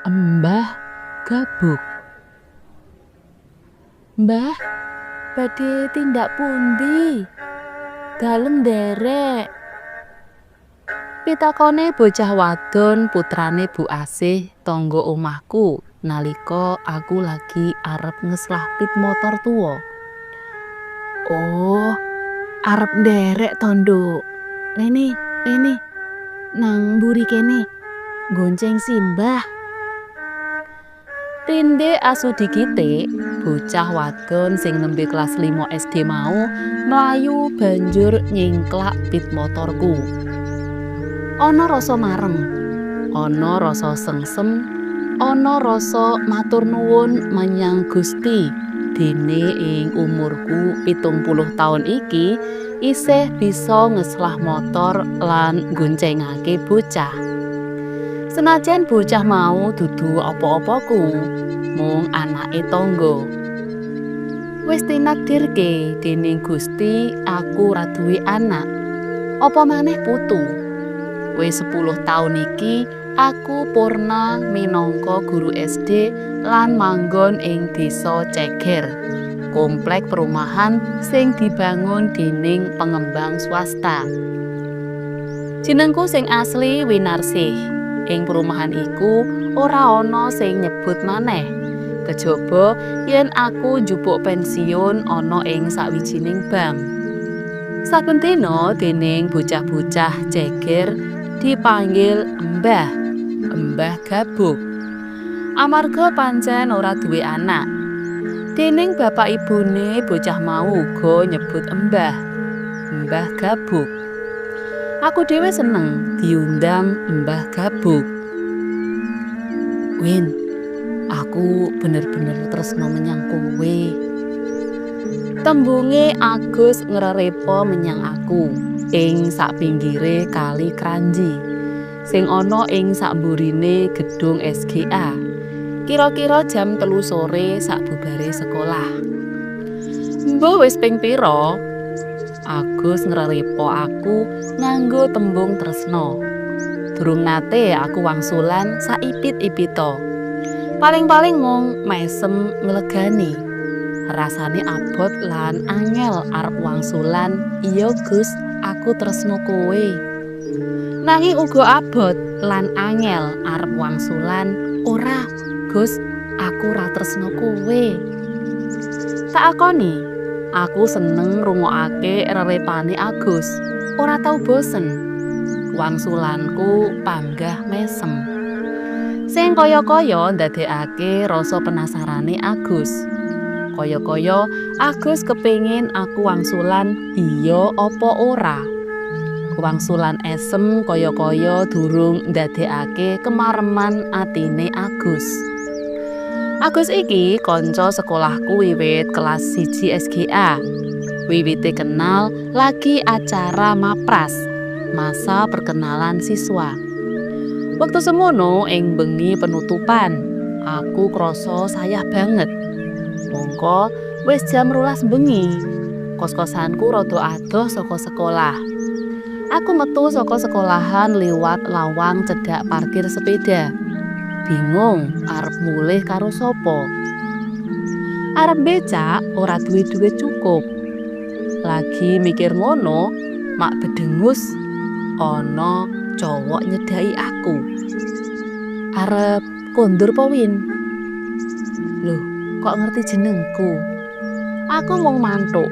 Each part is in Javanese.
Mbah Gabuk. Mbah, badhe tindak pundi? Dalem nderek. Pitakone bocah wadon putrane Bu Asih tangga omahku nalika aku lagi arep ngeslah pit motor tuwa. Oh, arep nderek to, Nduk. Rene, rene. Nang mburi kene. Gonceng simbah. Tindhik asu dikithik, bocah wadon sing nembe kelas 5 SD mau mlayu banjur nyingklak pit motorku. Ana rasa marem, ana rasa sengsem, ana rasa matur nuwun menyang Gusti dene ing umurku 70 taun iki isih bisa ngeslah motor lan nggoncengake bocah. Senajan bocah mau dudu apa-apaku, mung anake tangga. Wis tinakdirke dening Gusti aku ora duwe anak, apa maneh putu. Wis 10 taun iki aku purna minangka guru SD lan manggon ing Desa Ceger, komplek perumahan sing dibangun dening pengembang swasta. Jenengku sing asli Winarsih. Ing perumahan iku ora ana sing nyebut maneh. Kejaba yen aku njupuk pensiun ana ing sawijining bank. Saben dina dening bocah-bocah Ceger dipanggil Mbah, Mbah Gabuk. Amarga pancen ora duwe anak. Dening bapak ibune bocah mau uga nyebut Mbah, Mbah Gabuk. Aku dhewe seneng diundang Mbah Gabuk. Win, aku bener-bener tresno menyang kowe. Tembunge Agus ngrerepa menyang aku ing sakpinggire Kali Kranji sing ana ing sakmburine gedung SGA. Kira-kira jam 3 sore sakbubare sekolah. Mbuh wis ping pira? Agus ngrerepa aku nganggo tembung tresno. Durung nate aku wangsulan saipit-ipita. Paling-paling mung mesem nglegani. Rasane abot lan angel arep wangsulan, "Iya Gus, aku tresno kowe." Nanging uga abot lan angel arep wangsulan, "Ora, Gus, aku ora tresno kowe." Tak akoni, aku seneng ngrungokake rerepane Agus. Ora tau bosen. Wangsulanku panggah mesem. Sing kaya-kaya ndadekake rasa penasarane Agus. Kaya-kaya Agus kepingin aku wangsulan iya apa ora. Wangsulan esem kaya-kaya durung ndadekake kemareman atine Agus. Agus iki kanca sekolahku wiwit kelas 1 SGA. Wiwite kenal lagi acara Mapras, masa perkenalan siswa. Wektu semono ing bengi penutupan, aku krasa sayah banget. Mongko wis jam 12 bengi. Kos-kosanku rada adoh saka sekolah. Aku metu saka sekolahan liwat lawang cedhak parkir sepeda. Bingung arep mulih karo sapa. Arep becak ora duwe duit cukup. Lagi mikir ngono, mak bedengus ana cowok nyedhaki aku. Arep kondur po Win? Loh, kok ngerti jenengku? Aku mung mantuk.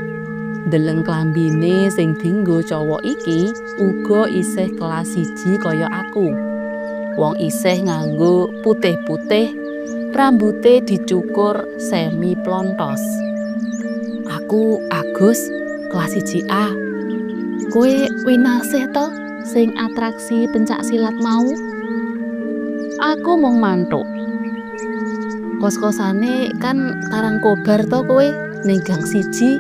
Ndeleng klambine sing dinggo cowok iki uga isih kelas 1 kaya aku. Wong isih nganggo putih-putih, rambute dicukur semi plontos. Aku Agus, kelas 1 A. Kowe Winarsih to sing atraksi pencak silat mau? Aku mung mantuk. Kos-kosane kan Karangkobar to kowe ning gang 1,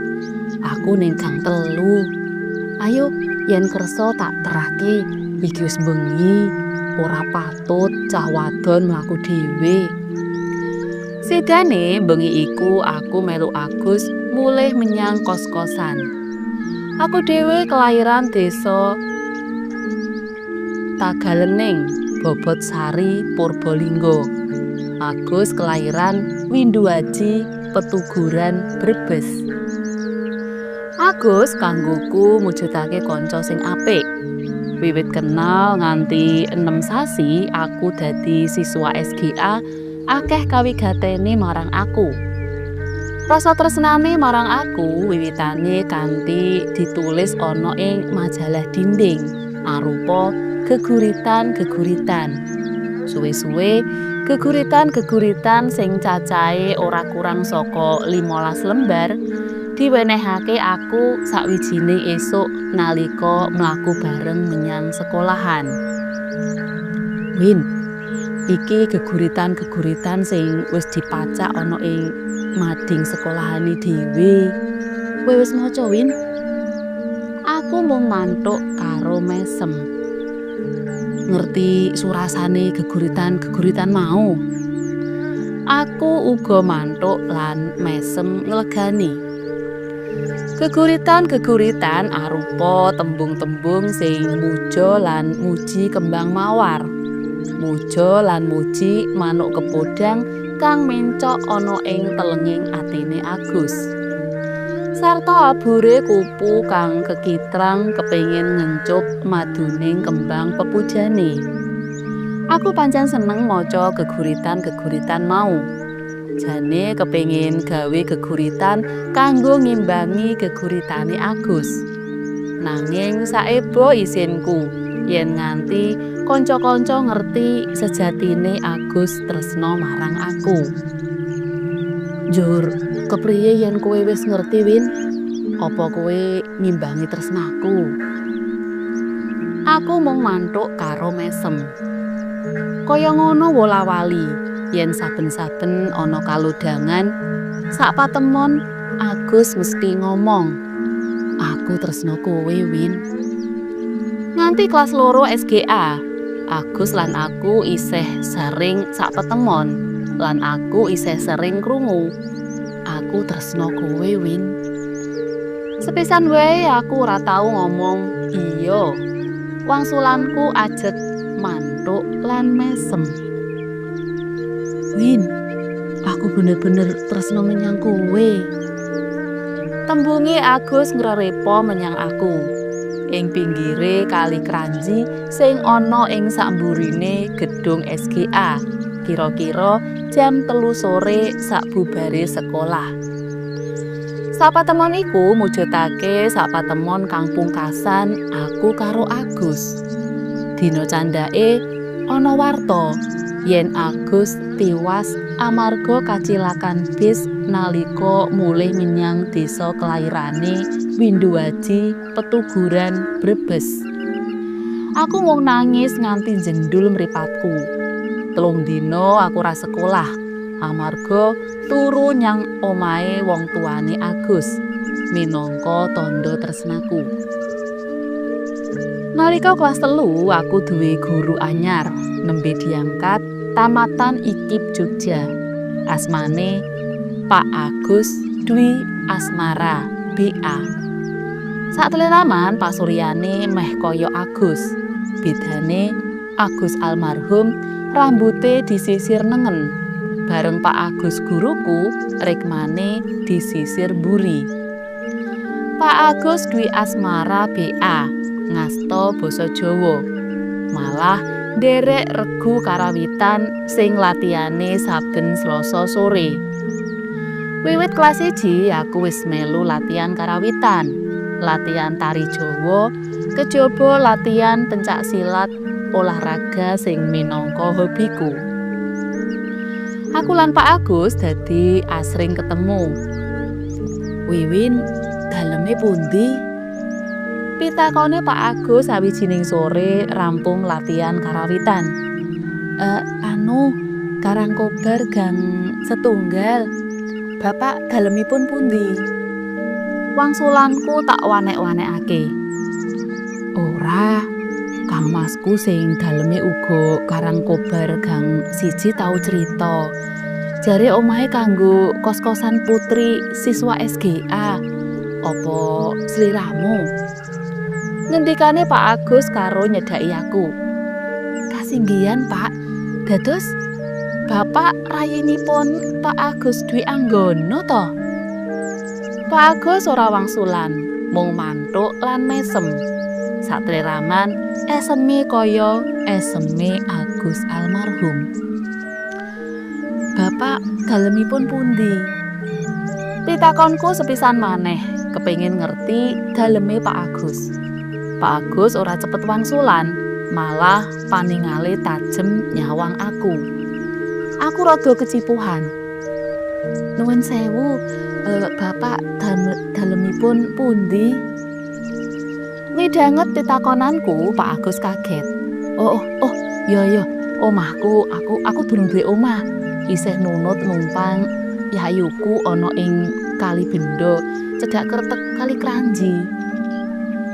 aku ning gang 3. Ayo yen kersa tak terake, iki wis bengi. Ora patut cah wadon mlaku dhewe. Sidane bengi iku aku melu Agus mulih menyang kos-kosan. Aku dhewe kelahiran desa Tagalening, Bobotsari, Purbolinggo. Agus kelairan Winduaji, Petuguran, Brebes. Agus kanggoku mujudake kanca sing apik. Wiwit kenal nganti 6 sasi aku dadi siswa SGA, akeh kawigatene marang aku. Rasa tresnane marang aku wiwitane kanthi ditulis ana ing majalah dinding arupa geguritan-geguritan. Suwe-suwe geguritan-geguritan sing cacahe ora kurang saka 15 lembar diwenehake aku sawijine esuk nalika mlaku bareng menyang sekolahan. Win, iki geguritan-geguritan sing wis dipacak ana ing mading sekolahane dhewe. Kowe wis maca, Win? Aku mung manthuk karo mesem. Ngerti surasane geguritan-geguritan mau? Aku uga manthuk lan mesem nglegani. Geguritan-geguritan arupa tembung-tembung sing muja lan muji kembang mawar. Muja lan muji manuk kepodang kang mencok ana ing telenging atine Agus. Sarta abure kupu kang kekitrang kepengin ngencup maduning kembang pepujane. Aku pancen seneng maca geguritan-geguritan mau. Jane kepengin gawe geguritan kanggo ngimbangi geguritane Agus. Nanging saebo isinku yen nganti kanca-kanca ngerti sejatine Agus tresna marang aku. Njur, kepriye yen kowe wis ngerti, Win? Apa kowe ngimbangi tresnaku? Aku mung manthuk karo mesem. Kaya ngono wola-wali, yen saben-saben ana kalodhangan, sak patemon Agus mesti ngomong, "Aku tresna kowe, Win." Nganti kelas 2 SGA, Agus lan aku isih sering sak petemon, lan aku isih sering krungu, "Aku tresna kowe, Win." Sepisan wae aku ora tau ngomong iya. Wangsulanku ajeg manthuk lan mesem. Win, aku bener-bener tresna menyang kowe. Tembunge Agus ngrerepa menyang aku. Ing pinggire kali Kranji sing ana ing sakmburine gedung SGA, kira-kira jam 3 sore sakbubare sekolah. Sapatemon iku mujudake sapatemon kang pungkasan aku karo Agus. Dina candhake ana warta yen Agus tiwas amarga kacilakan bis nalika mulih menyang desa kelairane Winduaji, Petuguran, Brebes. Aku mung nangis nganti njendul mripatku. 3 dina aku ora sekolah amarga turu nyang omahe wong tuane Agus minangka tandha tresnaku. Nalika kelas 3 aku duwe guru anyar nembe diangkat tamatan IKIP Jogja. Asmane Pak Agus Dwi Asmara BA. Sakleraman pasuryane meh kaya Agus. Bedane Agus almarhum rambute disisir nengen. Bareng Pak Agus guruku rikmane disisir mburi. Pak Agus Dwi Asmara BA ngasta basa Jawa. Malah nderek regu karawitan sing latihane saben Selasa sore. Wiwit kelas 1 aku wis melu latihan karawitan, latihan tari Jawa, kejaba latihan pencak silat, olahraga sing minangka hobiku. Aku lan Pak Agus dadi asring ketemu. Wiwin, daleme pundi? Pitakone Pak Agus sawijining sore rampung latihan karawitan. Anu, Karangkobar Gang Setunggal. Bapak dalemipun pundi? Wangsulanku tak wanek-wanekake. Ora, Kang Masku sing daleme uga Karangkobar Gang 1 tau crita. Jare omahe kanggo kos-kosan putri siswa SGA. Apa sliramu? Ngendikane Pak Agus karo nyedhaki aku. Kasinggihan, Pak. Dados Bapak rayinipun Pak Agus Dwi Anggono to? Pak Agus ora wangsulan, mung manthuk lan mesem. Satreraman eseme kaya eseme Agus almarhum. Bapak dalemipun pundi? Pitakonku sepisan maneh, kepengin ngerti daleme Pak Agus. Pak Agus ora cepet wangsulan, malah paningale tajem nyawang aku. Aku rada kecipuhan. Nuwun sewu, Bapak dalemipun pundi? Midhanget pitakonanku, Pak Agus kaget. Oh, iya iya, omahku, aku durung duwe omah. Isih nunut numpang yayuku ana ing Kali Bendo, cedhak kreteg Kali Kranji.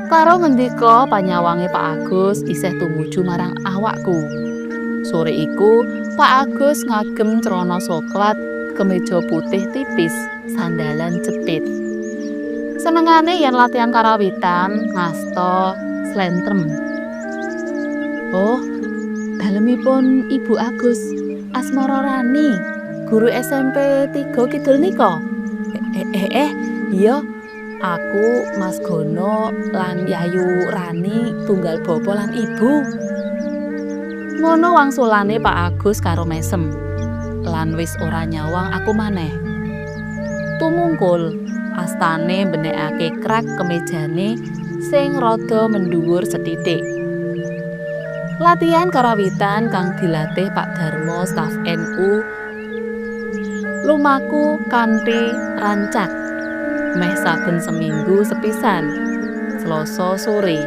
Karo ngendika panyawange Pak Agus isih tumuju marang awakku. Sore iku Pak Agus ngagem crana soklat, kemeja putih tipis, sandalan jepit. Senengane yen latihan karawitan ngasta slentrem. Oh, dalemipun Ibu Agus Asmara Rani, guru SMP 3 Kidul nika. Eh, iya, aku, Mas Gono lan Yayu Rani tunggal bapa lan ibu. Ngono wangsulane Pak Agus karo mesem. Lan wis ora nyawang aku maneh. Tumungkul astane mbenekake krak kemejane sing rada mendhuwur sethithik. Latihan karawitan kang dilatih Pak Darmo staf NU lumaku kanthi rancak. Meh saben seminggu sepisan, Selasa sore.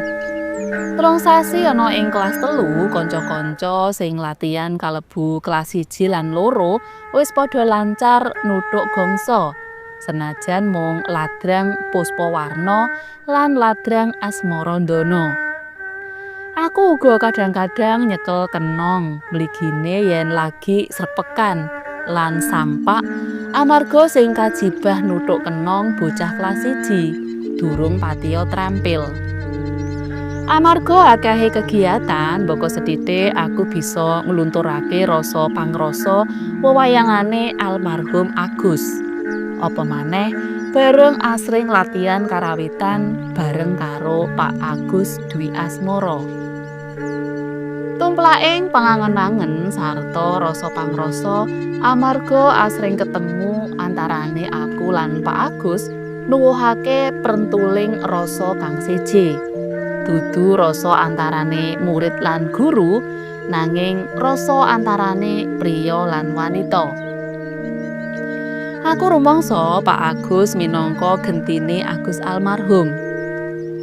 3 sasi ana ing kelas 3, kanca-kanca sing latihan kalebu kelas 1 lan 2 wis padha lancar nuthuk gongso. Senajan mung ladrang Puspawarna lan ladrang Asmarandana. Aku uga kadang-kadang nyekel kenong mligine yen lagi srepekan lan sampak amarga sing kajibah nuthuk kenong bocah kelas 1 durung patiya trampil. Amarga akehe kegiatan, mbaka sethithik aku bisa nglunturake rasa pangrasa wewayangane almarhum Agus. Apa maneh bareng asring latihan karawitan bareng karo Pak Agus Dwi Asmara. Tumplaking pangangen-angen sarta rasa pangrasa amarga asring ketemu antarane aku lan Pak Agus nuwuhake prentuling rasa kang seje. Dudu rasa antarane murid lan guru, nanging rasa antarane priya lan wanita. Aku rumangsa Pak Agus minangka gentine Agus almarhum.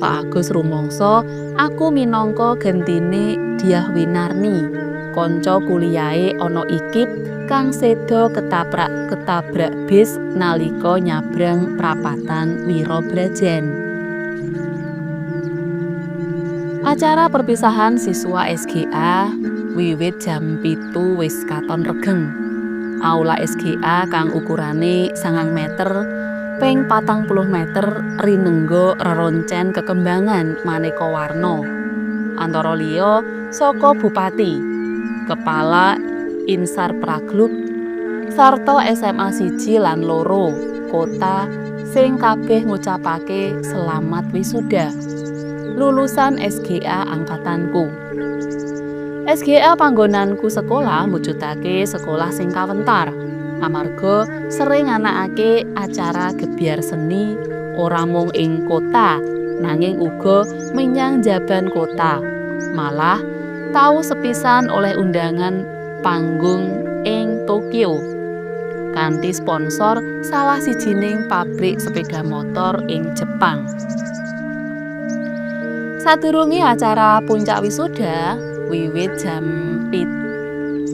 Pak Agus rumangsa aku minangka gentine Diah Winarni, kanca kuliahe ana IKIP kang seda ketabrak ketabrak bis nalika nyabrang prapatan Wirobrajan. Acara perpisahan siswa SGA wiwit jam 7 wis katon regeng. Aula SGA kang ukurane 9 meter ping 40 meter rinengga reroncen kekembangan maneka warna. Antara liya saka bupati, kepala Insar Praglub, sarta SMA 1 lan 2 kota sing kabeh ngucapake selamat wisuda. Lulusan SGA angkatanku. SGA panggonanku sekolah mujudake sekolah sing kawentar amarga sering nganakake acara gebyar seni ora mung ing kota nanging uga menyang njaban kota. Malah tau sepisan oleh undangan panggung ing Tokyo kanthi sponsor salah sijining pabrik sepeda motor ing Jepang. Sadurunge acara puncak wisuda wiwit jam 7.30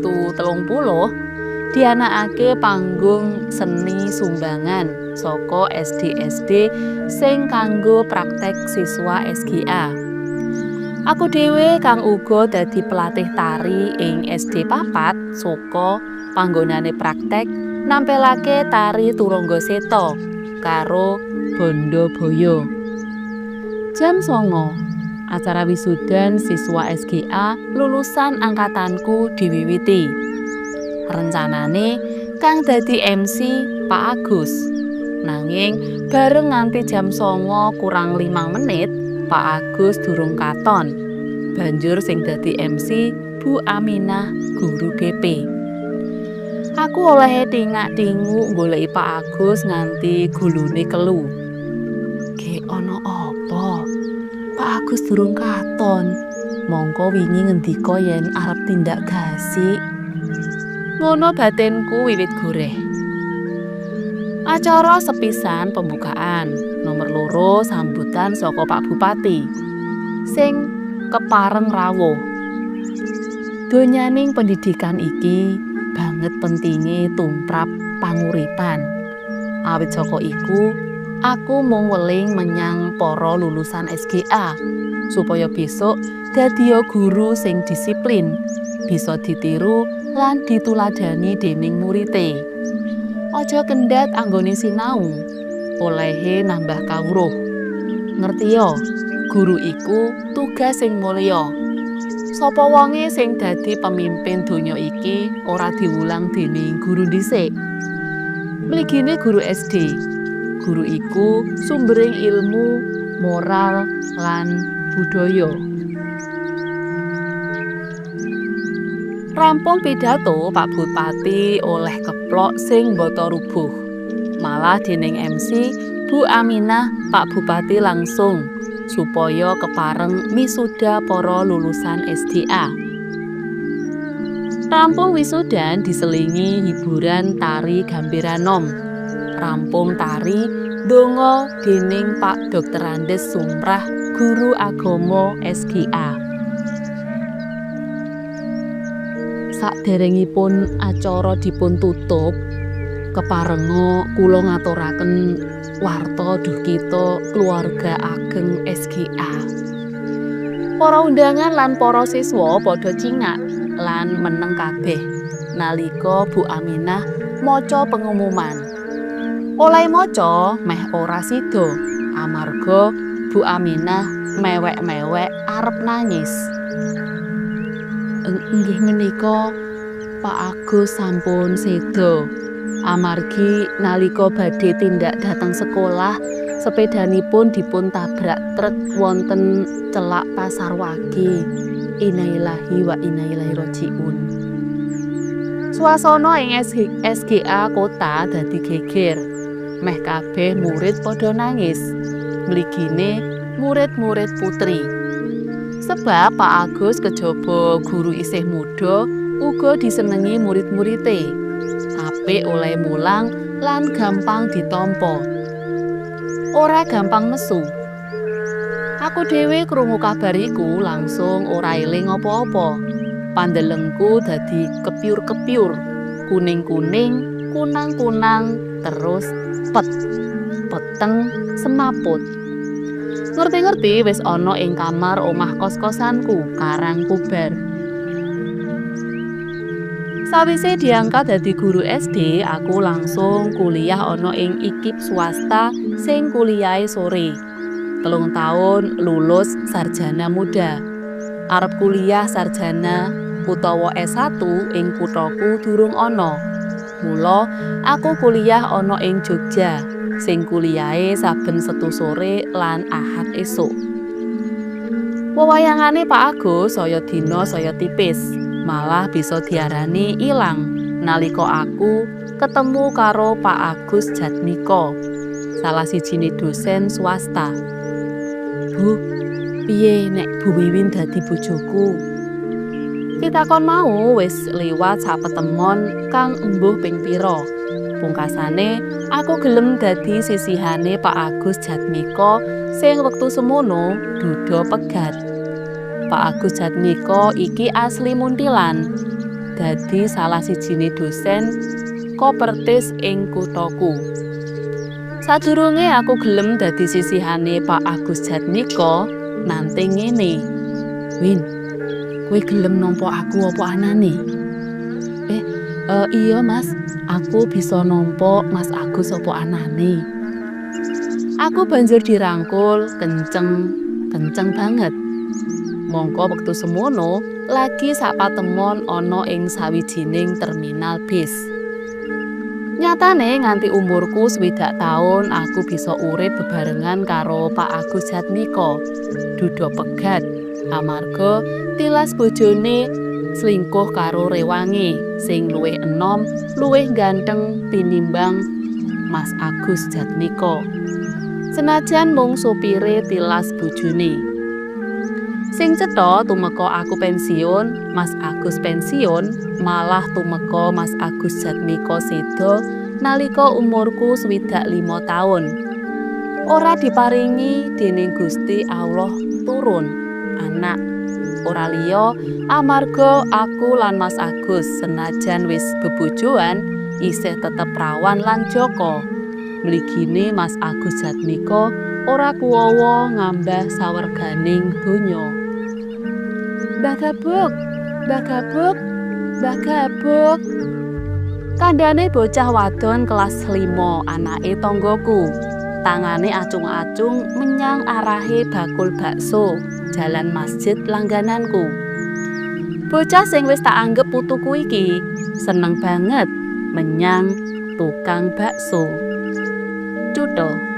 dianakake panggung seni sumbangan saka SD-SD sing kanggo praktek siswa SGA. Aku dhewe kang uga dadi pelatih tari ing SD 4 Soka panggonane praktek nampilake tari Turangga Seta karo Bandabaya. Jam 9 Acara wisudan siswa SGA lulusan angkatanku diwiwiti. Rencanane kang dadi MC Pak Agus. Nanging bareng nganti jam 8 kurang 5 menit, Pak Agus durung katon. Banjur sing dadi MC Bu Aminah, guru BP. Aku olehe thingak-thinguk goleki Pak Agus nganti gulune kelu. Ge ana apa? Pak Agus durung katon. Mongko wingi ngendika yen arep tindak gasik. Ngono batinku wiwit goreh. Acara sepisan pembukaan, nomor 2 sambutan saka Pak Bupati sing kepareng rawuh. Donyaning pendidikan iki banget pentinge tumrap panguripan. Awit saka iku, aku mung weling menyang para lulusan SGA supaya besok dadiya guru sing disiplin, bisa ditiru lan dituladani dening murite. Aja kendhat anggone sinau, olehe nambah kawruh. Ngertiya, guru iku tugas sing mulya. Sapa wonge sing dadi pemimpin donya iki ora diwulang dening guru dhisik. Mligine guru SD. Guru iku sumbering ilmu, moral, lan budaya. Rampung pidato, Pak Bupati oleh keplok sing mbata rubuh. Malah dening MC Bu Aminah, Pak Bupati langsung supaya kepareng misuda para lulusan SDA. Rampung wisudan diselingi hiburan tari gambiranom. Rampung tari donga dening Pak Dr. Andes Sumrah, guru agama SGA. Saderengipun acara dipun tutup, keparenga kula ngaturaken warta duh kita keluarga ageng SGA. Para undangan lan para siswa padha cingak lan meneng kabeh nalika Bu Aminah maca pengumuman. Oleh maca meh ora sida amarga Bu Aminah mewek-mewek arep nangis. Inggih menika Pak Agus sampun seda. Amargi nalika badhe tindak dhateng sekolah, sepedanipun dipun tabrak truk wonten celak Pasar Wage. Innalillahi wa inna ilaihi rajiun. Suasana ing SGA kota dadi geger. Meh kabeh murid padha nangis. Mligine murid-murid putri. Sebab Pak Agus kejaba guru isih muda uga disenengi murid-murite. Apik oleh mulang lan gampang ditampa. Ora gampang nesu. Aku dhewe krungu kabar iku langsung ora eling apa-apa. Pandelengku dadi kepiur-kepiur, kuning-kuning, kunang-kunang, terus pet, peteng, semaput. Ngerti-ngerti wis ana ing kamar omah kos-kosanku Karang Pubar. Sawise diangkat dadi guru SD, aku langsung kuliah ana ing IKIP swasta sing kuliahe sore. 3 tahun lulus sarjana muda. Arep kuliah sarjana utawa S1 ing kuthaku durung ana. Mula aku kuliah ana ing Jogja, sing kuliahe saben Setu sore lan Ahad esuk. Wewayangane Pak Agus saya dina saya tipis, malah bisa diarani ilang nalika aku ketemu karo Pak Agus Jatmiko, salah sijine dosen swasta. Bu, piye nek Bu Wiwin dadi bojoku? Pitakon mau wis liwat sapetemon kang embuh ping pira. Pungkasane, aku gelem dadi sisihane Pak Agus Jatmiko sing wektu semono duda pegat. Pak Agus Jatmiko iki asli Muntilan, dadi salah sijine dosen kopertis ing kuthaku. Sadurunge aku gelem dadi sisihane Pak Agus Jatmiko, nante ngene. Win, kowe gelem nampa aku apa anane? Iya Mas, aku bisa nampa Mas Agus apa anane. Aku banjur dirangkul kenceng, kenceng banget. Mangka wektu semono lagi sapatemon ana ing sawijining terminal bis. Nyatane nganti umurku 60 taun aku bisa urip bebarengan karo Pak Agus Jatmiko. Duda pegat amarga tilas bojone selingkuh karo rewange sing luwih enom, luwih ganteng tinimbang Mas Agus Jatmiko. Senajan mung sopire tilas bojone. Sing cetha tumeka aku pensiun, Mas Agus pensiun, malah tumeka Mas Agus Jatmiko seda nalika umurku 65 taun. Ora diparingi dening Gusti Allah turun anak. Ora liya amarga aku lan Mas Agus senajan wis bebojoan isih tetep prawan lan jaka. Mligine Mas Agus Jatmiko ora kuwawa ngambah sawerganing donya. Mbah Gabuk, Mbah Gabuk, Mbah Gabuk. Kandhane bocah wadon kelas 5 anake tanggaku. Tangane acung-acung menyang arahe bakul bakso jalan masjid langgananku. Bocah sing wis tak anggep putuku iki seneng banget menyang tukang bakso. Cutha.